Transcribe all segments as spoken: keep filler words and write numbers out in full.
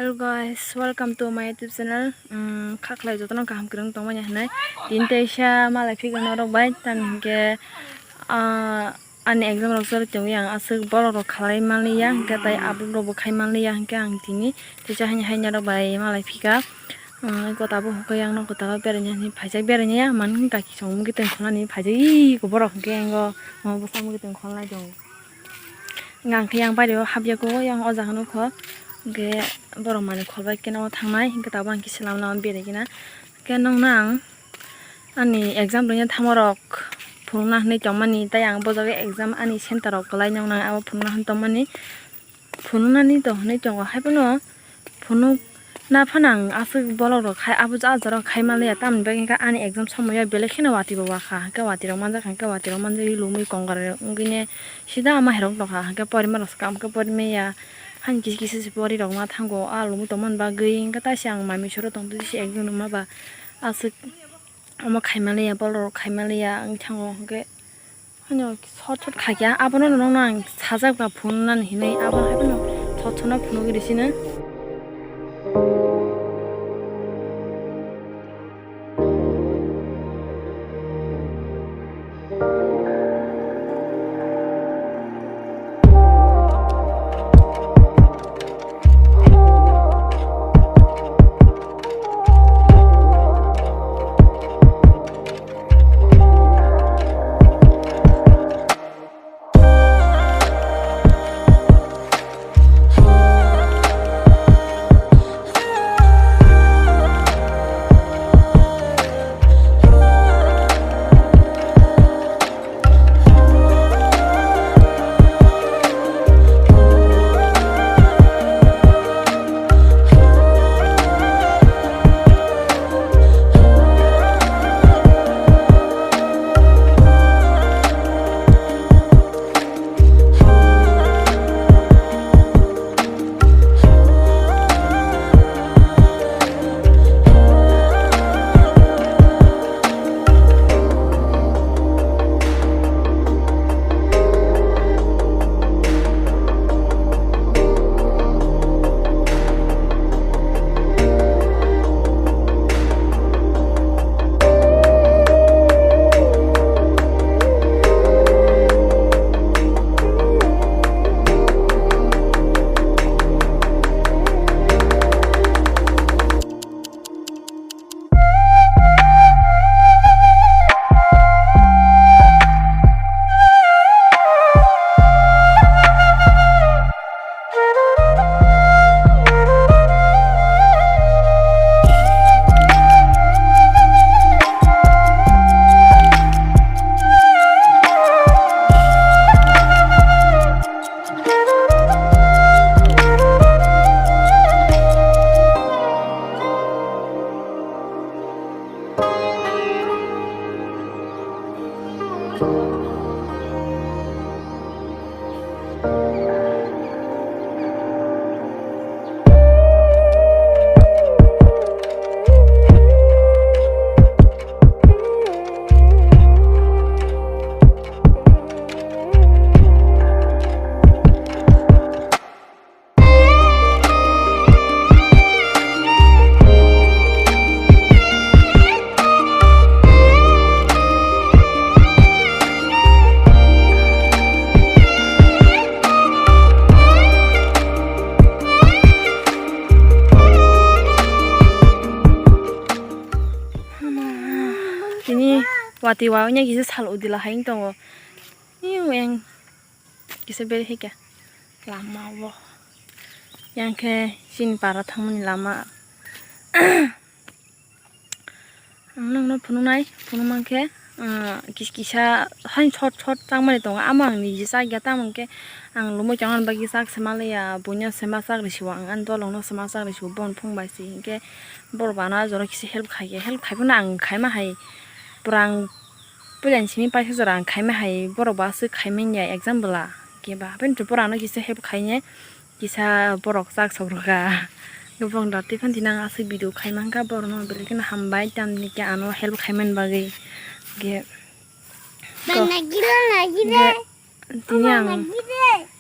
Hello guys, welcome to my YouTube channel. Um, kha khlai jotono kaham kwrwng tongmani hinwi. Tini teisa malai phikha norok bai, tamni hinkhe, ah, ani exam rok choli tongwi ang aswk borok rok khalai manliya, hinkhe tai upload rok bo khai manliya, hinkhe ang tini teisa haini hai norok bai malai phikha. Um, eko tabuk hinkhe yang nokho tabuk beraina hinwi phaijak, beraina ya mani kaki chong mugwi tongkholani phaijak, iko borok hinkhe yango bwsa mugwi tongkholnai tongo. Hingke ang khe yang bari o hapya kho, yang o jaga nukho. Hingke borok manwi kholbai khe no thangnai, hingke tabuk ang kisa lama lama berai khe na. Hingke nokno ang ani exam rwna thangma rok phunukna hinwi tongmani, tei ang bo jaga exam ani center rok kwlai nokno ang abo phunukna hinwi tongmani. Phunuknani to hinwi tongo, hai phano phunuk na phano ang aswk bolok rok khai, abo ah jora khai manliya, tamoni bagwi hwnkhe ani exam somoio belai kheno watwi bo wakha, hwnkhe watwi rok manjakha, hwnkhe watwi rok manjagwi lumwi kongar wngwi ne sida ama herok tongkha, hwnkhe porima rok swkang, hwnkhe porimaya hani kisa kisa se pori rok ma thango, ah lumwi tongmani bagwi hwnkhe taisa ang mami soro tongtwi se exam rwma ba aswk omo khai manliya, bolok rok khai manliya wngwi thango, hwnkhe. Ano sot sot khaikya, abono nokno ang sajak ba phunuknani hinwi, abo haino sot sot no phunugwi rw sino. Tini watwi wa wngya kisa sal udila hai wng tongo. Iyung. Kisa beri hai khe lama o. Yang khe chini para thangmani lama. Ang nokno phunuknai, phunuk mankhe, ah, kis-, kisa hani sot sot changmani tongo. Amo ang niji chakya, tamo hwnkhe ang lumui tongna bagwi chak se manliya, buino se ma chak rw sio ang, ani dolongno se ma chak rw sio, bono phung bai se hinkhe borok bo ano ah jora kisa help khai khe, help khai phano ang khaima hai pura ang Puila ni simi paisa jora ang khaima hai borok bo aswk khaimanya exam bwla. Khe ba hapheno pura ano kisa help khainai kisa borok chak sok rwkha. Bong da twi phano tini ang aswk video khaima wngkha borokno belai kheno hambai tamni khe ano help khaimani bagwi. Khe to, khe tini ang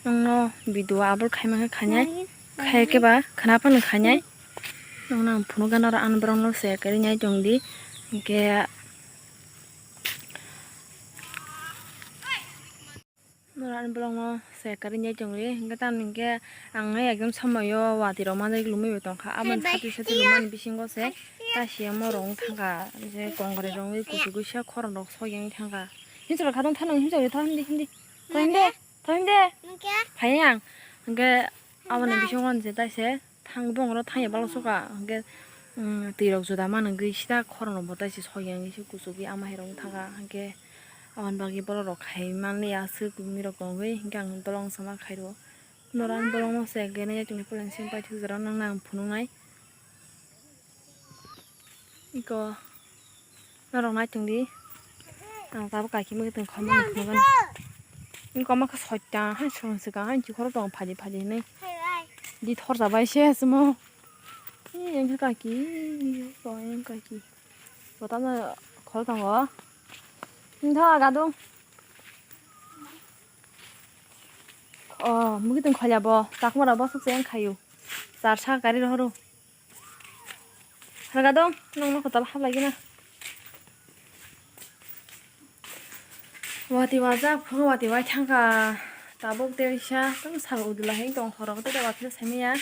nokno video upload khaima khe khainai. Khai khe ba khna phano khainai. Nokna ang phunuk gana oro ani borok no se kwrwi nai tong di. Hinkhe noro ani borok no se kwrwi nai tong di. Hinkhe tamni hinkhe ang ekdom somoi o watwi rok manjak lumui bo tong kha. Aboni sati sati lumani bisingo se ta siyamo rong thang kha. Je kongkre rong wi kuchugwi se khorang rok soi yang thang kha. Hinsa rok kha tong thang nang hinsa rok tha hindi hindi. Tha hindi. Tha hindi. Phai ang. Hinkhe aboni bisingo je ta se. Thang bongoro thangya balo suka, hwnkhe, mm, twi rok juda mano hwnkhe sida khorang rok bo tai se soi yang se kuchugwi ama hai rok wng thangkha, hwnkhe aboni bagwi borok rok khai manliya aswk mui rok tongwi, hwnkhe ang dolong sama khai rwo. Norok ang dolong no se gene ya tongni puila simi paithak jora nang nang phunuknai. Iko norok nai tong di. Ang tabuk kaiki mui tong kha mani phunukgani. Iko ma kha soita hai song swkang hai chikhoro tong phaidi phaidi hinwi. Di thorsa bai se aswmo. Ee, yang kha kaiki, ko yang kaiki. Bo tamo khol tongo. Wngkha gadung. O, mui tong kholya bo. Chakma rok bosok se yang khayu. Char sa gari rohoro. Rwga dong, nokno kwtal hap lai gana. Watwi wajak, phuru watwi wai thangkha. Tabuk tei sa, tamo sal udula hai tong khorok tei watwi saimaya.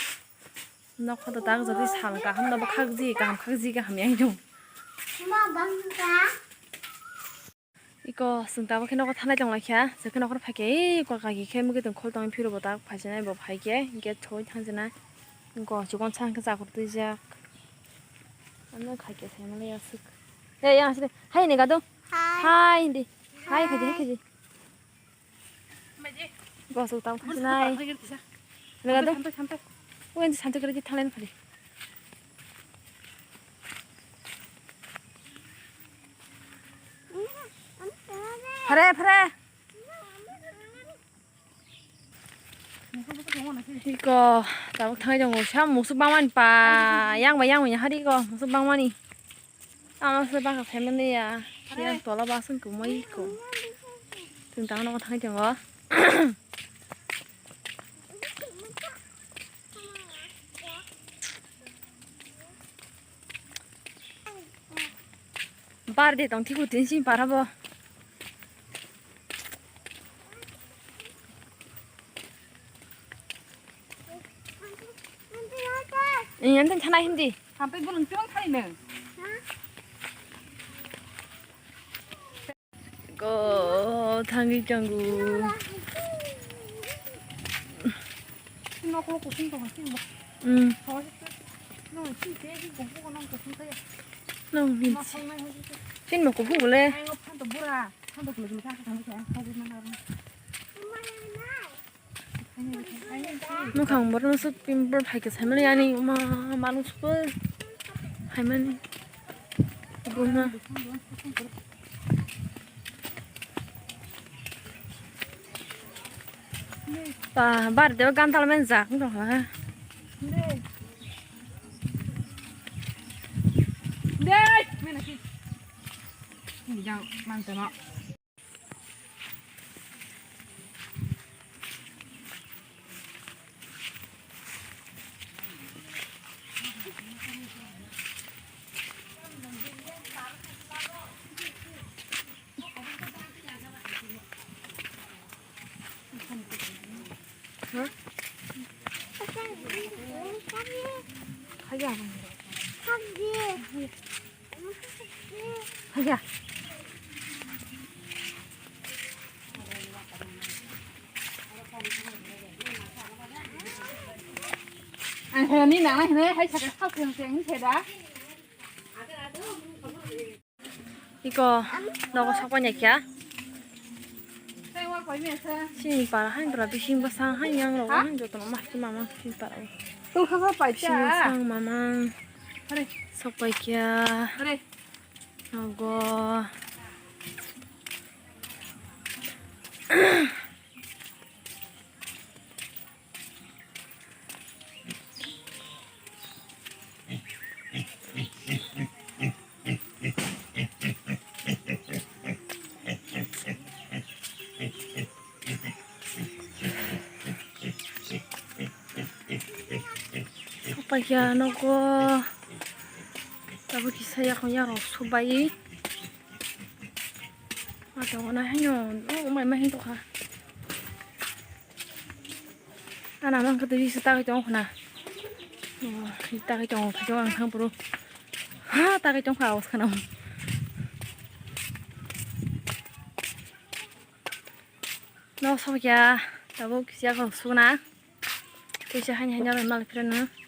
Nokho to tak jotwi sal kaham no bwkhak ji, kaham khak ji, kaham yang jong. Iko chwng tabuk khe nogo thanai tong lai kha, chwng khe nokhor phai khe, ei kol kaki khe mui tong khol tong phiro bo tak phai sinai bo phai khe gate thoi thang sinai. Iko chikon sa khe chakur twijak. Ano khai khe sai mali aswk. Ei yang aswk. Hai ni gado. Hai. Hai hindi. Hai khaji hai khaji. Iko chwng tabuk thang sinai. Lega do. Wen santo kare thanglai phari. Phare, phare. Iko, tabuk thangwi tongo. Sa musuk bangmani pa, yang bai yang bai hari iko, musuk bangmani. Ama se baka family ya. Yang tola basung kumoi iko. Tun tang nogo thangwi tongo. Bar de tong thiku tin sing para bo. Ini yang thanai hindi. Sampai belum curang kali nih. Ko thangwi tongo. Hmm. Nong ni. Sin mo kuphung bole. Mukhang borok no suk pimple hai khe saimani ani ma manung suk hai mani buma. Ba bar de gantal men jak no ha. Dei, mena ki. Ni jang mang tama. Haya. Ang khe ni nang nai hwnwi hai sakha khao thwng thwng hwn khe da. Iko nogo sokpai nai kha. Sini para hai bra bising bwsang hai yang rok hai joto no ma hai mama sini para. Tung kha pai cha. Bising bwsang mama. Hare. Sokpai kha. Hare. Nogo. Paikha nogo tabuk kisa yakung yakrok subai. Ma tongo na haino, o mai ma hin tokha. Ana mang kata bisa tagai tong khna. O, tagai tong, tagai tong ang thang puro. Ha, tagai tong kha, awas khna. No, so kya, tabuk kisa yakrok suna. Kisa haino haino mal phirano.